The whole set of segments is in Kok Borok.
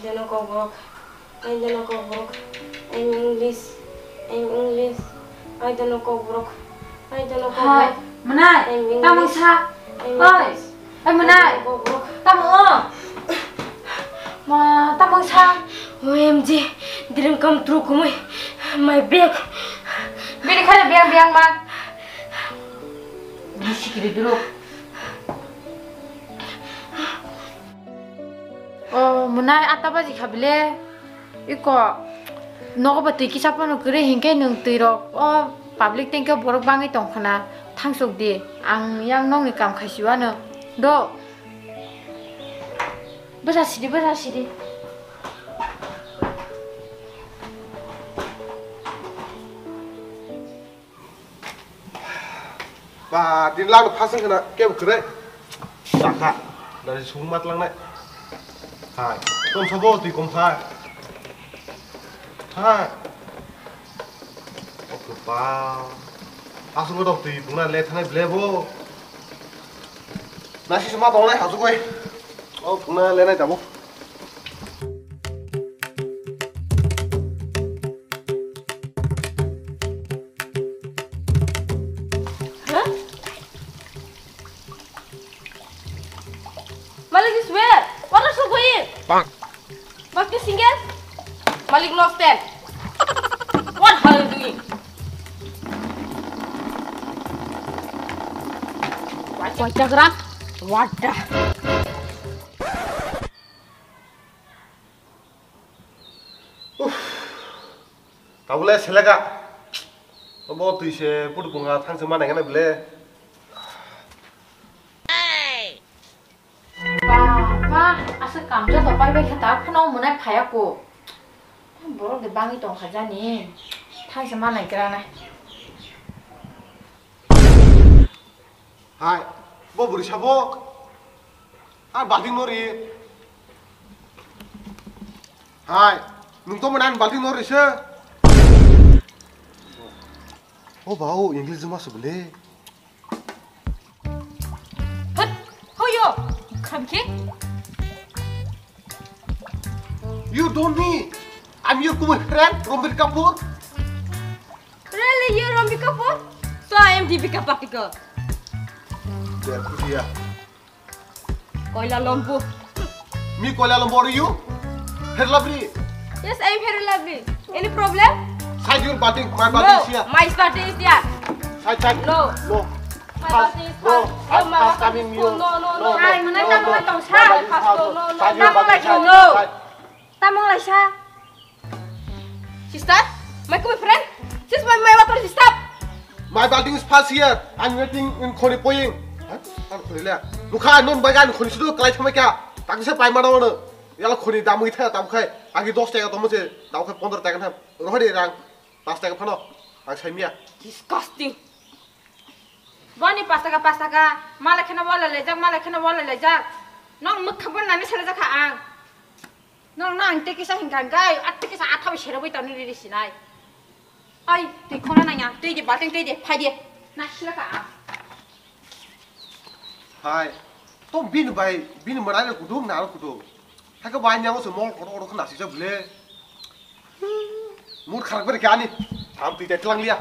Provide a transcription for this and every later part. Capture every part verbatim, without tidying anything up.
Dono kokborok. I dono kokborok. I'm English. I'm English. I dono kokborok. I dono Hai, kokborok. Mwnai, I'm English. Tamung sa. I'm Oi, English. Oi, Mwnai. I dono kokborok. Tamung o. Ma, tamung sa. O M G, dream come true kumui. My bag. Bini khare biang biang ma. Bisi kiri dulu. O, Mwnai, atta baji kha bile. Iko, nogo ba twi kisa phano kwrwi hinkhe nwng twi rok o public tengkhe borok bangwi tong khna. Thangsok di, ang yang nokni kam khai si uanw. Do. Bwsa sidi, bwsa sidi. Ba, din lang phasing khna kebo kwrwi. Sakha, dari sung mat langnai. Hai, kom sabo twi kom hai. Hai. Oke, ba. Asung dok twi pungna le thanai ble bo. Nasi suma tongnai hasuk oi. O pungna le nai tabo. Huh? Malik is where? What are you going? Bang. Malik is single? Malik lost ten. What are you doing? What the? Tabule seleka. Obo twi se putu punga thangse manai gana bile. Ba, ba, aswk kam joto pai bai kha ta phano mwnai phaya ko. Borok de bangwi tong kha jani. Thangse manai gra na. Hai, bo bwrwi sabo. Ah, balting no ri. Hai, nung to manan balting no ri se. O ba, o English ma subule. Hut, hoyo, khamkhe. You don't me. I'm your cool friend, Ranbir Kapoor. Really, you Ranbir Kapoor? So I am Deepika Padukone. Koila Lambo. Me Koila Lambo, are you? Hair lovely. Yes, I am Hair Lovely. Any problem? Side your bathing, my bathing is here. No, my bathing is here. Side, side. No. No. My bathing is no. No, my bathing is full. No, no, no. Hai, mwnai no, tamo no. Tong sa. No, no, no. Side your bathing, side. No. Tamo lai sa. Sister, my boyfriend, sis my, my water sister. My bathing is fast here. I'm waiting in khoni poying. Hah? Ang khoni le. Lukha non bai gan khoni sudu kalai thamai kya. Tak se pai mana mana. Yala khoni damui tha tam khai. Agi dos taka tomo se dam khai pondro taka tham. Rohdi rang. Pas taka phano. Ang sai miya. Disgusting. Boni pas taka, pas taka. Mala khena wala lejak, mala khena wala lejak. Nong mukha bon nani sele jakha ang. Nong nang tei kisa hingka hingka, at tei kisa athabai seraboi tani riri sinai. Ai, tei khona nanya, tei de, bateng tei de, phai de. Na sila ka ang. Hai, to bini bai, bini manai le kudung, na kudung. Hai ka bai nyang se mol kono kono khna sisa bule. Mur kharak beri kani. Tham tui tei tlang lia.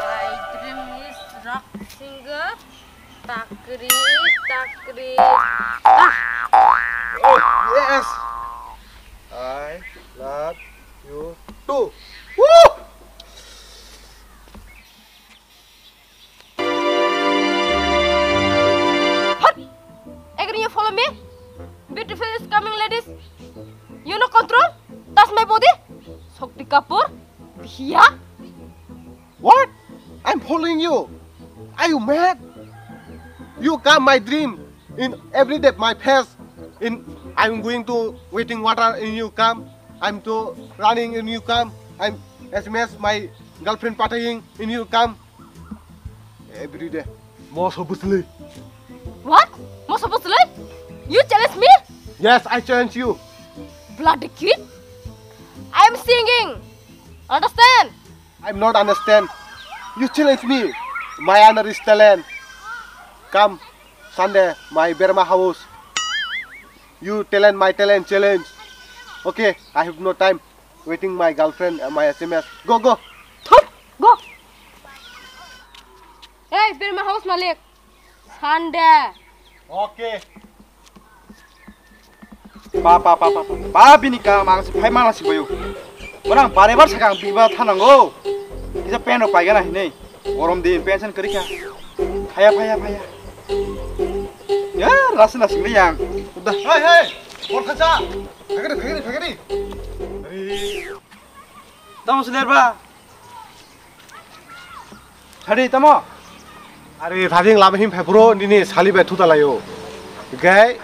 My dream is rock singer. Takri, takri. Ah! Oh, yes! I love you too. Woo! Hot! Again you follow me? Beautiful is coming, ladies. You know control? Touch my body. Shakti Kapoor. Bhiya. What? I'm following you. Are you mad? You come my dream in every day my face. In I'm going to waiting water in you come. I'm to running in you come. I'm S M S my girlfriend pataying in you come. Every day. Moso busli. What? Moso busli? You challenge me? Yes, I challenge you. Bloody kid. I am singing. Understand? I'm not understand. You challenge me. My honor is talent. Come Sunday, my Berma house. You talent, my talent challenge. Okay, I have no time. Waiting my girlfriend, uh, my S M S. Go, go. Thut, go. Hey, ber ma house malik. Sunday. Okay. Pa, pa, pa, pa, pa, pa, bini ka mang si phai mana si boyo. Orang bare bar sakang biba thanango. Kisa pen rok paigana hinai. Gorom din pension kari kha. Phaya, phaya, phaya. Ya, rasa na singli yang. Udah. Hey, hey, bor khacha. Phagari, phagari, phagari. Tamo siler ba. Sadi tamo. Ari thajing lama him phai bro nini sali bai thuta layo. Gai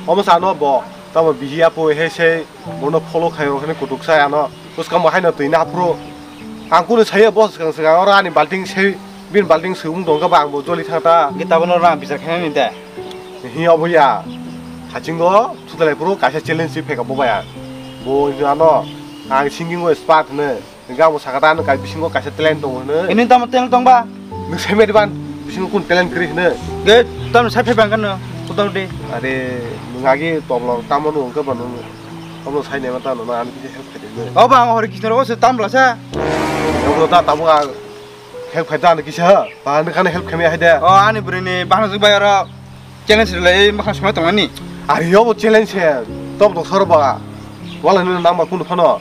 omo sano bo tamo bihi apo he sei bono follow khayo khani kutuk sai ano uskamo haino twi na phro. Ang kunu saya bos kang saka ora ani balting sei bin balting sung dong ka bang bo joli thata. Kita bono rang bichar khaina ni de. Hi obo ya. Hachingo thuta lai phro kaisa challenge si pheka bo baya. Bo ano ang singing o spark ne. Hingke amo saka ta, ano kai bisingo kaisa talent tongo hino. Ini tamo talent tongba? Nwng sai mari ban bisingo kun talent kwrwi hino. Ge, tamo sai phai bang kano, kutok de. Are, nwng agi tobla tamo nwng khe bano, tamo sai nema tano, na ani kisa help khaidi hino. O bang, hori kisna rogo se tambla sa. Obo ta tamo a help khaida ano kisa, ba ano kano help khaimya haida. O, ani bwrwini bahno jwk bai oro. Challenge rwlai makhang songna tongnani. Ari yo bo challenge he. Top dok sor ba. Wala ni number kun phano.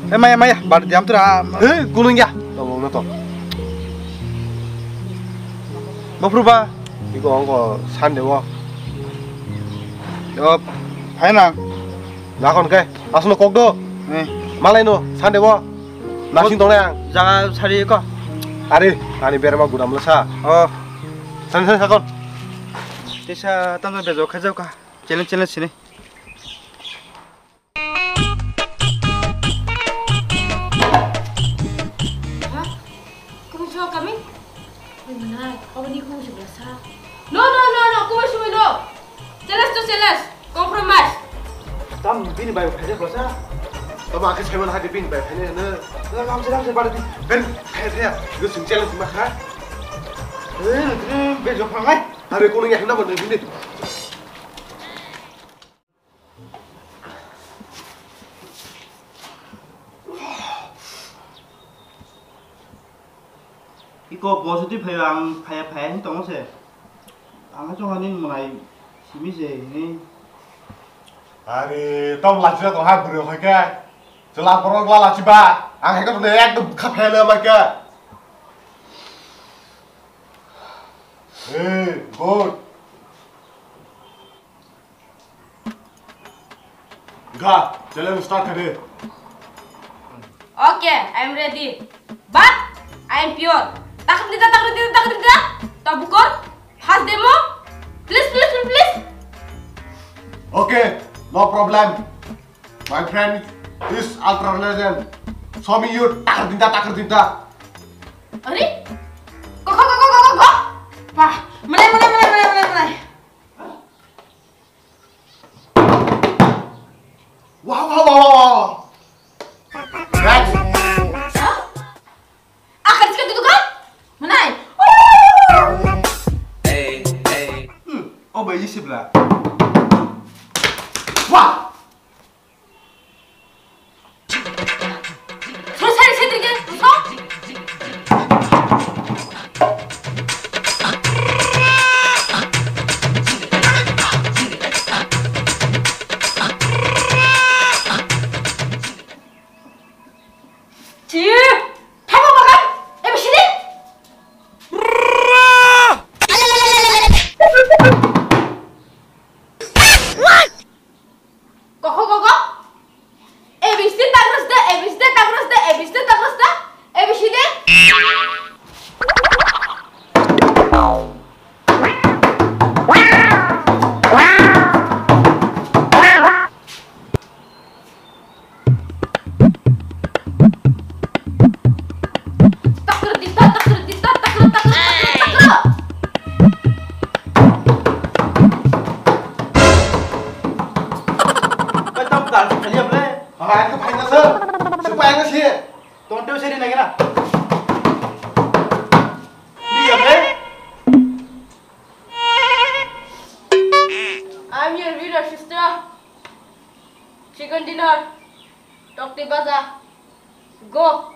E maya maya bar diam tura. He kunung ya. Top dok na to. Bapru ba. Iko ongko Sunday wo. Yo, phaina. Nakon ke. Asno kok do. Eh. Malai no Sunday wo. Nasing tongnai ang. Jaga sari ko. Are, ani berma gudam lo sa. Oh. Sani sani sakon. Tesa tamsa bejo khajau ka. Challenge challenge sini. Huh? Come on, come in. Oi, manai, aboni kung si bwsa. No, no, no, no, kung si no. Challenge to challenge, compromise. Tam bini bai phaide bwsa. Tamo akhe saimon hadi bini bai phaine ne. Ram se, ram se, bari di. Ben, phaide, go sing challenge ma kha. Eh, ni be jo phangai. Are kono ya hna bani bini. Iko bo soti phai ang phaya phaya hin tongo se. Ang chong ani mwnai simi se hini. Are tom lachira tong ha bwrwi hoi khe. Chwla borok la lachiba. Ang hai khe ekdom kha phele ma khe. Hey, good. Ga, challenge start kare. Okay, I am ready. But I am pure. Takrit dita, takrit dita, takrit dita. Tabukor, first demo. Please, please, please, please. Okay, no problem. My friend is ultra legend. Show me your takrit dita, takrit dita. Are? Go, go, go. Pa, mane, mane, mane. Wow, wow, wow, wow, wow. Guys. Hah? Akan sika duduk kan? Manai. Hmm, oh bayi sebelah. Wah. Sosai sitri ke, so. Chi, thabo bagan, A B C D. Koko, koko. A B C D tagros de, A B C D tagros de, A B C D tagros de, A B C D. Oi, tamo dance khaliya ble? Hai, khe phaina sir. Supai ang si. Tong teu seri nagina. Ni ya ble? I'm your Chicken dinner, tokti baja, go.